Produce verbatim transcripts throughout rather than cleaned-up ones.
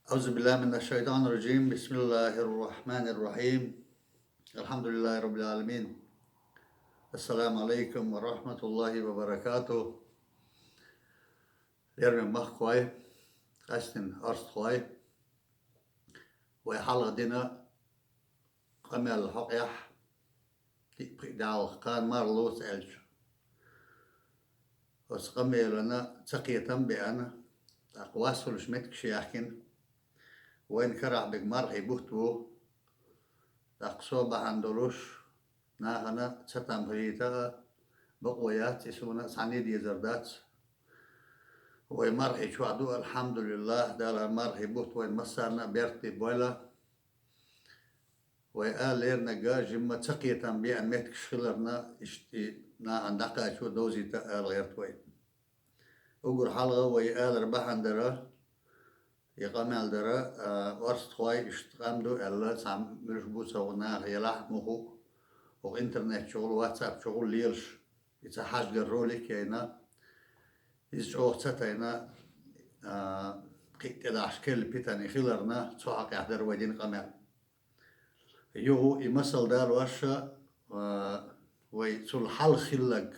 أعوذ بالله من الشيطان الرجيم. بسم الله الرحمن الرحيم. الحمد لله رب العالمين. السلام عليكم ورحمة الله وبركاته. Лераме махкой, къаьстина орстхой, вай хьалха дина къамел хьокъехь, тиъ-пхиъ Далла кхана мара лоцу аьлча. Оцу къамелана ца кхетам беана, тӀаккха вас хуьлуш меттигаш яхкина. Вайна карахь берг мархий бутт бу, тӀаккха со бахьана долуш, нахана ца там хилийта а, бакъо яц и суна а цхьанне дезар дац. Вай мархий чохь ду, алхьамдулиллахӀ, Дала мархий бутт вайн массарна а беркате бойла. Вай а лернарг а жимма ца кхетам беана меттигаш хиларна, иштта и нахана дӀакхачо довзийта ала гӀерта вай. Уггар хьалха вай алар бахьана дара, и къамел дара, а, орстхой иштта къам ду аьлла, цхьа муьлш бу ца гӀо наха елахь а муху, хӀокху интернет чухула, WhatsApp чухула лелаш, и ца хьажгар ролик яйна, иза чӀогӀа ца тайна, а, кхин а тӀедахьаш керла питана хиларна, цу хьокъехь дара вай дина къамел. Юха и масал далош а, вай цул хьалха хилларг,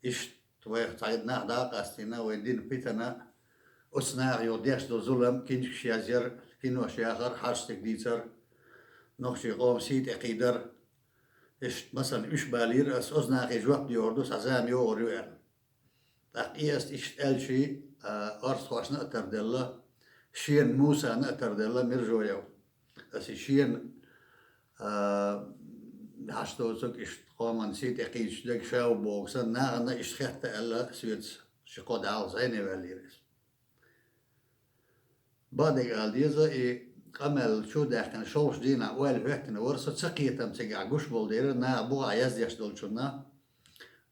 иштта вайх цхьа нах дӀакъастийна, вай дина питана, оцу наха юха деш долу зулам, кинчкаш язъяр, кинош яхар, хьаштаг дийцар, нохчийн къоман сий тӀе кхийдар. Иштта, масална, уьш балийра ас, оцу нахе жоп доьхур ду, схьа зама йогӀур ю аьлла. ТӀаккха и ас иштта аьлчий, а, орстхошна а тарделла, шена Мусана а тарделла Мержоев. Ас и шена, а, хьаш доцург иштта къоман сий тӀе кхийдаш дерг ша ву боху санна, нахана иштта хетта аьлла соьца, ши-кхо Далла зӀене ваьллера иза. Бадег ала деза, и къамел чу а даьккхина, шолгӀачу дийнахь ойла хӀоьттина вара со, ца кхетам цигахь гуш болу дера, наха бухахь яздеш долчунна,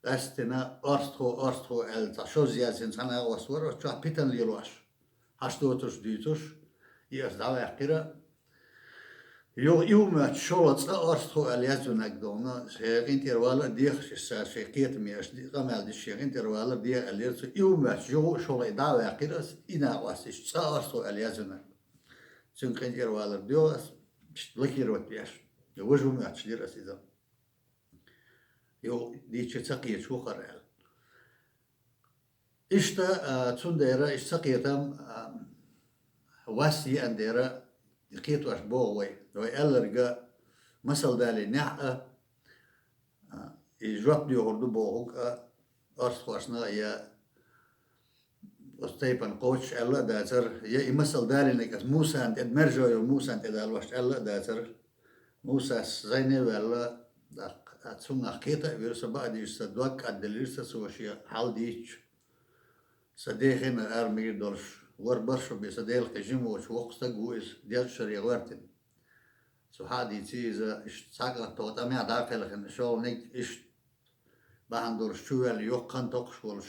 къаьстина, орстхо, орстхо аьлла, цхьа шозза яздина цхьа накъост вара, оцу чохь питана лелош, хьаш доцурш дуьйцуш, и ас дӀаваьккхира. Юха и хӀума моьттуш, шолгӀа цкъа орстхо аьлла яздинарг дона, шен къинтӀера валар а деха, шен са-, шен кхетаме аша ди-, къамел дича шен къинтӀера валар а деха аьллера цо, и хӀума моьттуш, юха а шолгӀа и дӀа а ваьккхира ас, и накъост иштта цкъа орстхо аьлла яздинарг. Цуьнга къинтӀера валар а доьху ас, иштта блокировать беш. Важа хӀума моьттуш дира ас иза. Юха дийцича ца кхеташ ву хӀара аьлла. Иштта, а, цундела иштта ца кхетам, а, вас еана дера, кхетош боху вай. Вай аьлларг а масал далийнехь а, а, и жоп доьхур ду бохург а, орстхошна я оцу тайпана кхочуш аьлла а дацара, я и масал далийнарг ас Мусана тӀе, Мержоев Мусана тӀе далош аьлла а дацара. Мусас зӀене а ваьлла, тӀаккха цунах кхета а вира со, баа дийша сан дог кӀадделира сан, цо шен хьал дийцича. Сан ден хенара ара мегар долуш, вара бархӀ шо бен сан Делан кхин жима воцуш воккха стаг ву иза, дезачу шаре гӀоьртина. Цо хьа а дийци иза, иштта цхьа кӀант тхо тӀамехь дӀа а кхелхина, шолгӀаниг иштта бахьана долуш чу ваьлла, йоккха хан токхуш волуш.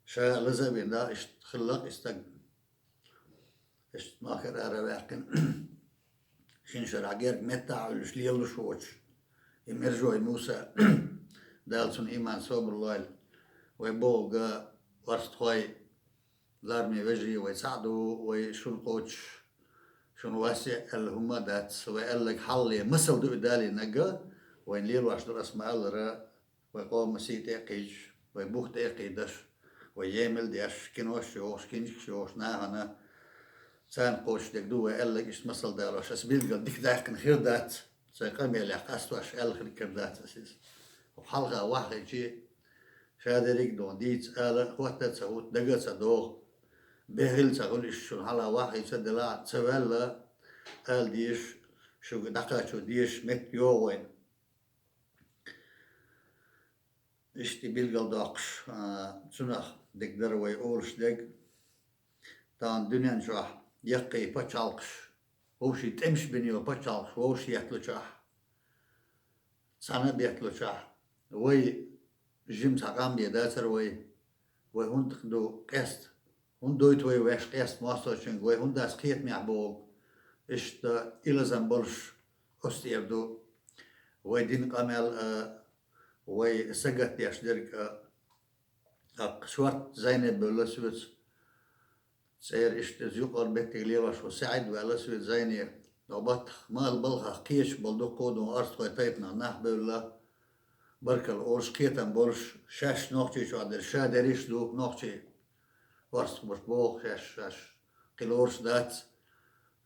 Ша лаза а вина, да, иштта хилла-кх и стаг. Иштта махкара ара а ваьккхина. Шина шарахь герга меттахь а Ӏуьллуш, лелалуш воцуш. И Мержой Муса, Дала цунна иман, собар лойла. Вай бохург а, орстхой, лараме вежарий, вай цхьаъ ду, вай шуна кхочуш, шуна вас е аьлла хӀума а дац, вай аьлларг хьалхале масал ду и далийнарг а, вайна лелош ду ас ма-аллара, вай къоман сий тӀе а кхийдаш, вай бух тӀе а кхийдаш, вай емал деш, кинош йохуш, кинчкаш йохуш нахана, царна кхочушдерг ду вай аьлларг, иштта масал далош, ас билггал дика даьккхина хир дац, сайн къамелехь къастош аьлла хир дац ас иза. Хьалха ваххийчи, ша дерриг а дон дийца ала, хӀотта а ца хӀутту, дага а ца догӀу, бехил а ца хуьлу, иштта шуна хьалха ваххийца а делахь а, ца ваьлла, ала дезаш, шуьга дӀакхачо дезаш меттиг йогӀу вайна. Иштта и билгалдоккхуш, а, цунах дерг дара вай олуш дерг. Тахана дуьнен чохь яккхий пачхьалкхаш, вовшийн тӀемаш бина йолу пачхьалкхаш вовшах етталучохь, цхьаьна а бетталучохь, вай жима цхьа къам бен дацара вай, вай хӀунда ду къеста, хӀунда дойту вай ваьш къеста мостагӀчуьнга, вай хӀунда дац кхетамехь бохург, иштта илазам болуш оцу тӀера ду. Вай дина къамел а, вай сагатдеш дерг а, тӀаккха шортта зӀене бевлла соьца. цӀера иштта иза юкъара беттиг лелош ву СаьӀид ваьлла, Светзайне. Но баттах мал балхах кхеташ болу дуккха а ду орстхой тайпанах нах бевлла, баркалла олуш, кхетам болуш, шаьш Нохчийчохь дерш, ша дерриш а ду, нохчий орстхой бу боху шаьш, шаьш кхин лоруш дац.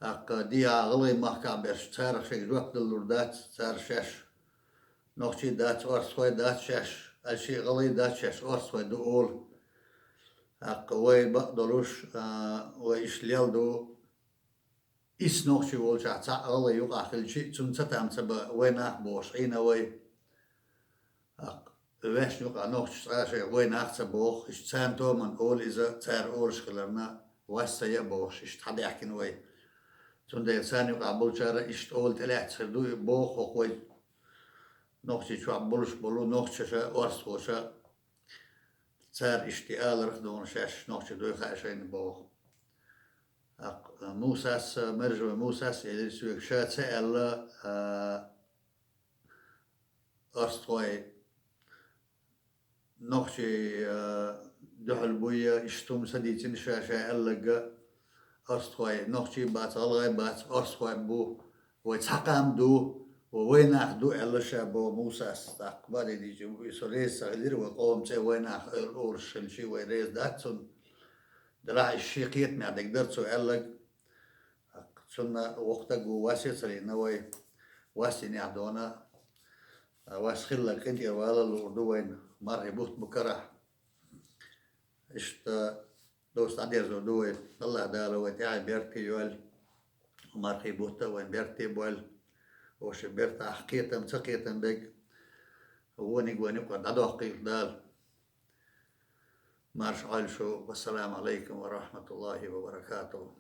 ТӀаккха дехьа гӀалгӀай махкахь берш, царах шайга жоп далалур дац, цара шаьш нохчий дац, орстхой дац шаьш, аьлча а гӀалгӀай дац шаьш, орстхой ду олу. ТӀаккха вай бакъдолуш, а, вай иштта лел ду, исс нохчи волчохь цхьаъ гӀалгӀай юкъахь хилча а, цунна цатам ца бан вай нах бохуш Ӏийна вай. ТӀаккха вешна юкъахь нохчаша цкъа а шайх вай нах ца боху, иштта царна томан олу иза, цара олуш хиларна, вас ца яа бохуш, иштта хьадаьхкина вай. Цундела царна юкъахь болчара иштта олу тӀелаьцна хир ду и боху хӀокху вай Нохчийчохь болуш болу нохчаша, орстхоша, цара иштта аларх а дуьйна шаьш нохчий дуй хаьа шайна боху. ТӀаккха Мусас, Мержой Мусас элира соьга, ша ца аьлла, а, орстхой нохчий, а, дуьхьал буй, иштта хӀума ца дийцина ша, ша аьлларг а, орстхой нохчий бац, гӀалгӀай бац, орстхой бу, вай цхьа къам ду, вай вайнах ду аьлла ша боху Мусас. ТӀаккха бадийдичи, со реза ца хилира, вай къоман цӀе вайнах олуш хилча, вай реза дац цунна. Делахь и шен кхетамехь дерг дара цо аьлларг. ТӀаккха цунна воккха стаг ву, вас а ца лийна вай, вас йинехь дуьйна, вас хилларг къинтӀера вала луур ду вайна, мархий бутт бу карахь. Иштта дос дӀадерзор ду вай. АллахӀ Дала вай тӀаьхье беркате йойла, мархий бутт а вайн беркате бойла. Вовшийн бертахь кхетам, ца кхетам берг вониг вайн юкъара дӀадоккхийла Дала. Марша Ӏойла шу. Вассаламу Ӏалайкум ва рахьматуллахӀи ва баракатухӀу.